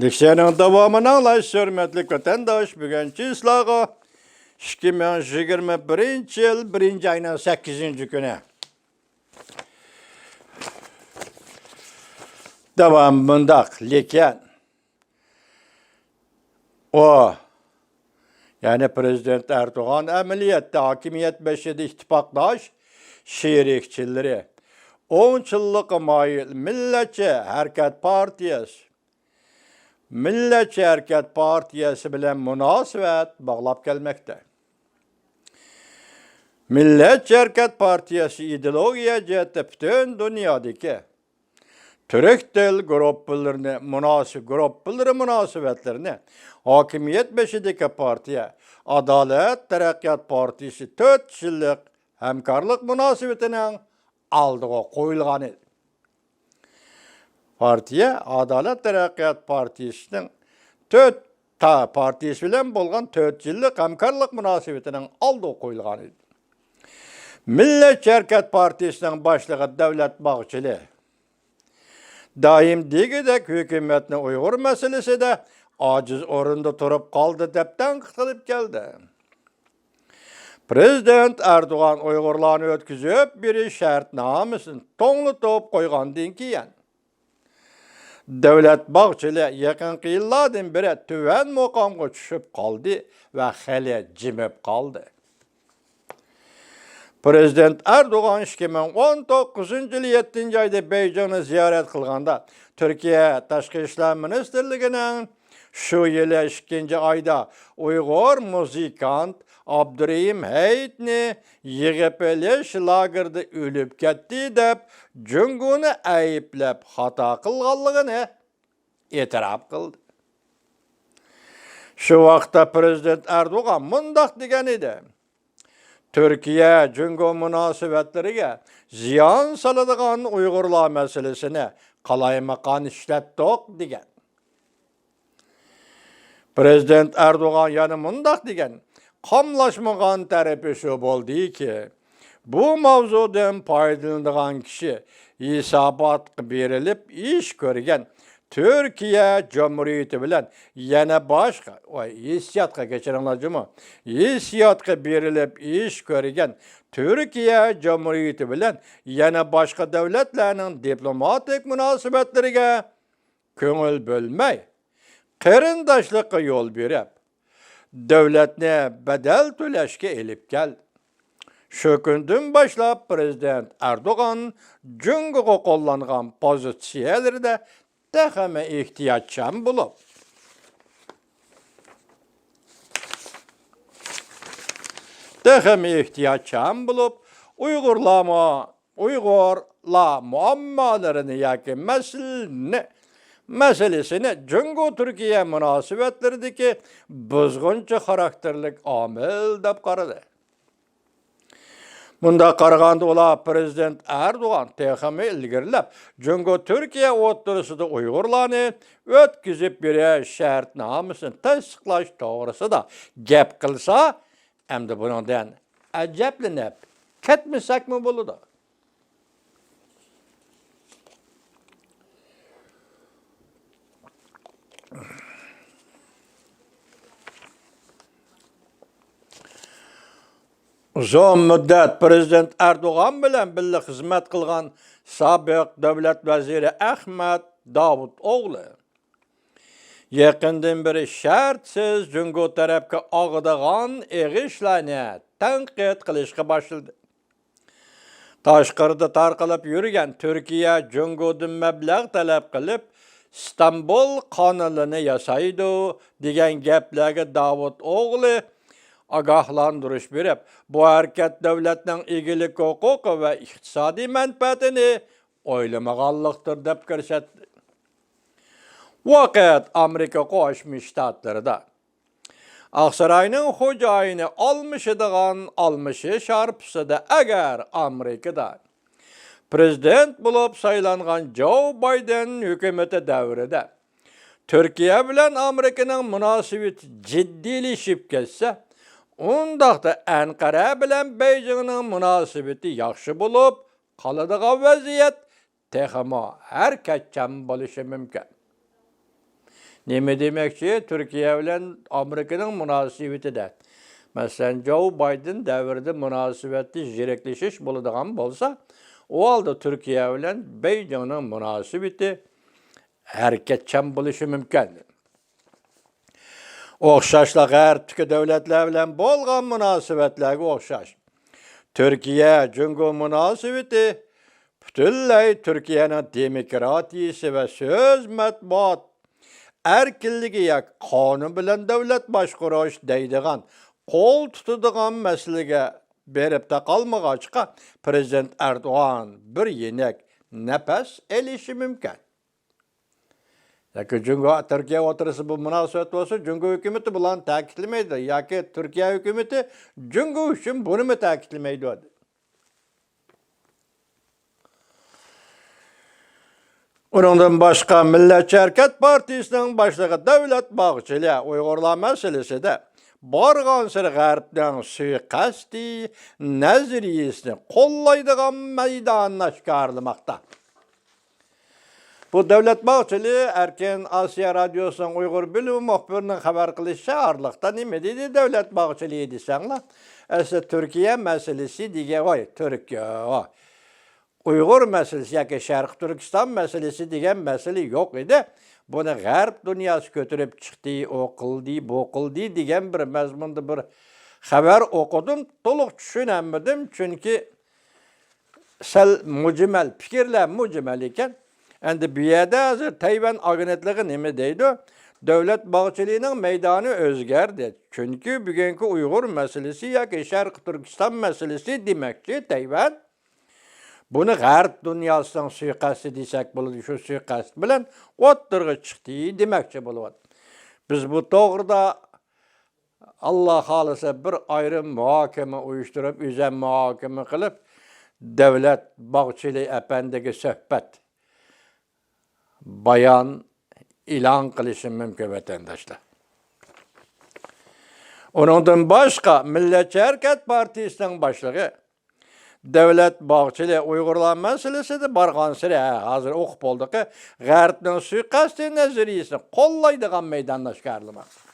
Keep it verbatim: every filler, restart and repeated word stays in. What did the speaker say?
لېكسىيەنىڭ داۋامىنى ئاڭلاش، ھۆرمەتلىك ۋەتەنداش. بۈگۈن چىسلاغا ئىككى مىڭ يىگىرمە بىرىنچى يىل بىرىنچى ئاينىڭ سەككىزىنچى كۈنى. داۋام مۇنداق، لېكىن ئۇ، يەنى پىرېزىدېنت ئەردوغان ئەمەلىيەتتە ھاكىمىيەت بېشىدا ئىتتىپاقداش شېرىكچىلىرى، ئوڭچىللىققا مايىل مىللەتچى ھەرىكەت پارتىيەسى، مىللەتچى ھەرىكەت پارتىيەسى بىلەن مۇناسىۋەت باغلاپ كەلمەكتە. مىللەتچى ھەرىكەت پارتىيەسى ئىدېئولوگىيە جەھەتتە پۈتۈن دۇنيادىكى تۈرك تىل گۇرۇپپىلىرىنى مۇناسىپ، گۇرۇپپىلىرى مۇناسىۋەتلىرىنى ھاكىمىيەت بېشىدىكى پارتىيە ئادالەت تەرەققىيات پارتىيىسى تۆت يىللىق ھەمكارلىق مۇناسىۋىتىنىڭ ئالدىغا قويۇلغان ئىدى. پارتىيە ئادالەت تەرەققىيات پارتىيىسىنىڭ تۆت تا پارتىيىسى بىلەن بولغان تۆت يىللىق ھەمكارلىق مۇناسىۋىتىنىڭ ئالدىغا قويۇلغان ئىدى. مىللەتچى ھەرىكەت پارتىيىسىنىڭ باشلىقى دەۋلەت باغچىلى دائىم دېگۈدەك ھۆكۈمەتنى ئۇيغۇر مەسىلىسىدە ئاجىز ئورۇندا تۇرۇپ قالدى دەپ تەنقىد قىلىپ كەلدى. پىرېزىدېنت ئەردوغان ئۇيغۇرلارنى ئۆتكۈزۈپ بېرىش شەرتنامىسىنى توڭلىتىپ قويغاندىن كېيىن، دەۋلەت باغچىلى يېقىنقى يىللاردىن بېرى تۆۋەن مۇقامغا چۈشۈپ قالدى ۋە خېلى جىمىپ قالدى. پىرېزىدېنت ئەردوغان ئىككى مىڭ ئون توققۇزىنچى يىلى يەتتىنچى ئايدا بېيجىڭنى زىيارەت قىلغاندا، تۈركىيە تاشقى ئىشلار مىنىستىرلىكىنىڭ شۇ يىلى ئىككىنچى ئايدا ئۇيغۇر مۇزىكانت ئابدۇرېھىم ھەيتنى يىغىپ ئېلىش لاگېرىدا ئۆلۈپ كەتتى دەپ، جۇڭگونى ئەيىبلەپ خاتا قىلغانلىقىنى ئېتىراپ قىلدى. شۇ ۋاقىتتا پىرېزىدېنت ئەردوغان مۇنداق دېگەن ئىدى: «تۈركىيە جۇڭگو مۇناسىۋەتلىرىگە زىيان سالىدىغان ئۇيغۇرلار مەسىلىسىنى قالايمىقان ئىشلەتتۇق» دېگەن. پىرېزىدېنت ئەردوغان يەنە مۇنداق دېگەن: «قاملاشمىغان تەرىپى شۇ بولدىكى، بۇ ماۋزۇدىن پايدىلىنىدىغان كىشى ھېساباتقا بېرىلىپ ئىش كۆرگەن تۈركىيە جۇمھۇرىيىتى بىلەن يەنە باشقا»، ۋاي، ھېسسىياتقا، كەچۈرۈڭلار جۇمۇ، «ھېسسىياتقا بېرىلىپ ئىش كۆرگەن تۈركىيە جۇمھۇرىيىتى بىلەن يەنە باشقا دۆلەتلەرنىڭ دىپلوماتىك مۇناسىۋەتلىرىگە كۆڭۈل بۆلمەي، قېرىنداشلىققا يول بېرىپ، دۆلەتنى بەدەل تۆلەشكە ئېلىپ كەلدى. شۇ كۈندىن باشلاپ پىرېزىدېنت ئەردوغان جۇڭگوغا قوللانغان پوزىتسىيەلىرىدە تېخىمۇ ئېھتىياتچان بولۇپ، تېخىمۇ ئېھتىياتچان بولۇپ، ئۇيغۇرلارمۇ ئۇيغۇرلار مۇئاممالىرىنى ياكى مەسىلىنى، مەسىلىسىنى جۇڭگو تۈركىيە مۇناسىۋەتلىرىدىكى بۇزغۇنچى خاراكتېرلىك ئامىل دەپ قارىدى. مۇنداق قارىغاندا، ئۇلار پىرېزىدېنت ئەردوغان تېخىمۇ ئىلگىرىلەپ، جۇڭگو تۈركىيە ئوتتۇرىسىدا ئۇيغۇرلارنى ئۆتكۈزۈپ بېرىش شەرتنامىسىنى تەستىقلاش توغرىسىدا گەپ قىلسا، ئەمدى بۇنىڭدىن ئەجەبلىنىپ كەتمىسەكمۇ بولىدۇ. ئۇزۇن مۇددەت پىرېزىدېنت ئەردوغان بىلەن بىللە خىزمەت قىلغان سابىق دۆلەت ۋەزىرى ئەخمەت داۋۇتئوغلى يېقىندىن بېرى شەرتسىز جۇڭگو تەرەپكە ئاغىدىغان ئېغىشلارنى تەنقىد قىلىشقا باشلىدى. تاشقىرىدا تارقىلىپ يۈرگەن «تۈركىيە جۇڭگودىن مەبلەغ تەلەپ قىلىپ، ئىستانبۇل قانىلىنى ياسايدۇ» دېگەن گەپلەرگە داۋۇتئوغلى ئاگاھلاندۇرۇش بېرىپ، بۇ ھەرىكەت دۆلەتنىڭ ئىگىلىك ھوقۇقى ۋە ئىقتىسادىي مەنپەئەتىنى ئويلىمىغانلىقتۇر دەپ كۆرسەتتى. ۋاقىت ئامېرىكا قوشما شتاتلىرىدا ئاقساراينىڭ خوجايىنى ئالمىشىدىغان ئالمىشىش ھارپىسىدا، ئەگەر ئامېرىكىدا پىرېزىدېنت بولۇپ سايلانغان جو بايدېن ھۆكۈمىتى دەۋرىدە تۈركىيە بىلەن ئامېرىكىنىڭ مۇناسىۋىتى جىددىيلىشىپ كەتسە، ئۇنداقتا ئەنقەرە بىلەن بېيجىڭنىڭ مۇناسىۋىتى ياخشى بولۇپ قالىدىغان ۋەزىيەت تېخىمۇ ھەرىكەتچان بولۇشى مۇمكىن. نېمە دېمەكچى؟ تۈركىيە بىلەن ئامېرىكىنىڭ مۇناسىۋىتىدە، مەسىلەن، جو بايدېن دەۋرىدە مۇناسىۋەتتە يىرىكلىشىش بولىدىغان بولسا، ئۇ ھالدا تۈركىيە بىلەن بېيجىڭنىڭ مۇناسىۋىتى ھەرىكەتچان بولۇشى مۇمكىن. ئوخشاشلا غەربتىكى دۆلەتلەر بىلەن بولغان مۇناسىۋەتلەرگە ئوخشاش، تۈركىيە جۇڭگو مۇناسىۋىتى پۈتۈنلەي تۈركىيەنىڭ دېموكراتىيىسى ۋە سۆز، مەتبۇئات ئەركىنلىكى ياكى قانۇن بىلەن دۆلەت باشقۇرۇش دەيدىغان، قول تۇتىدىغان مەسىلىگە بېرىپ تاقالمىغاچقا، پىرېزىدېنت ئەردوغان بىر يېنىك نەپەس ئېلىشى مۇمكىن. ياكى جۇڭگو، تۈركىيە ئوتتۇرىسىدا بۇ مۇناسىۋەت بولسا، جۇڭگو ھۆكۈمىتى بۇلارنى تەكىتلىمەيدۇ ياكى تۈركىيە ھۆكۈمىتى جۇڭگو ئۈچۈن بۇنىمۇ تەكىتلىمەيدۇ. ئۇنىڭدىن باشقا، مىللەتچى ھەرىكەت پارتىيىسىنىڭ باشلىقى دەۋلەت باغچىلى ئۇيغۇرلار مەسىلىسىدە بارغانسېرى غەربنىڭ سۇيىقەستى نەزەرىيىسىنى قوللايدىغان مەيدانىنى ئاشكارىلىماقتا. بۇ دەۋلەت باغچىلى ئەركىن ئاسىيا رادىيوسىنىڭ ئۇيغۇر بۆلۈمى مۇخبىرىنىڭ خەۋەر قىلىشىچە، ئارىلىقتا نېمە دېدى دەۋلەت باغچىلى دېسەڭلار، ئەسلى تۈركىيە مەسىلىسى دېگەن، ۋاي، تۈركىيە، ئۇيغۇر مەسىلىسى ياكى شەرقىي تۈركىستان مەسىلىسى دېگەن مەسىلە يوق ئىدى. بۇنى غەرب دۇنياسى كۆتۈرۈپ چىقتى، ئۇ قىلدى، بۇ قىلدى دېگەن بىر مەزمۇندا بىر خەۋەر ئوقۇدۇم. تولۇق چۈشىنەلمىدىم، چۈنكى سەل مۇجمەل، پىكىرلەر مۇجمەل ئىكەن. ئەمدى بۇ يەردە ھازىر تەيۋەن ئاگېنتلىقى نېمە دەيدۇ؟ دۆلەت باغچىلىنىڭ مەيدانى ئۆزگەردى. چۈنكى بۈگۈنكى ئۇيغۇر مەسىلىسى ياكى شەرقىي تۈركىستان مەسىلىسى دېمەكچى تەيۋەن. بۇنى غەرب دۇنياسىنىڭ سۇيىقەستى دېسەك بولىدۇ، شۇ سۇيىقەست بىلەن ئوتتۇرىغا چىقتى دېمەكچى بولۇۋاتىدۇ. بىز بۇ توغرىدا، ئاللا خالىسا، بىر ئايرىم مۇھاكىمە ئۇيۇشتۇرۇپ، ئۆزەم مۇھاكىمە قىلىپ، دەۋلەت باغچىلى ئەپەندىگە سۆھبەت، بايان ئېلان قىلىشىم مۇمكىن، ۋەتەنداشلار. ئۇنىڭدىن باشقا، مىللەتچى ھەرىكەت پارتىيىسىنىڭ باشلىقى دەۋلەت باغچىلى ئۇيغۇرلار مەسىلىسىدە بارغانسېرى، ھە، ھازىر ئوقۇپ بولدۇق، غەربنىڭ سۇيىقەستى نەزەرىيىسىنى قوللايدىغان مەيداننى ئاشكارىلىماقتا.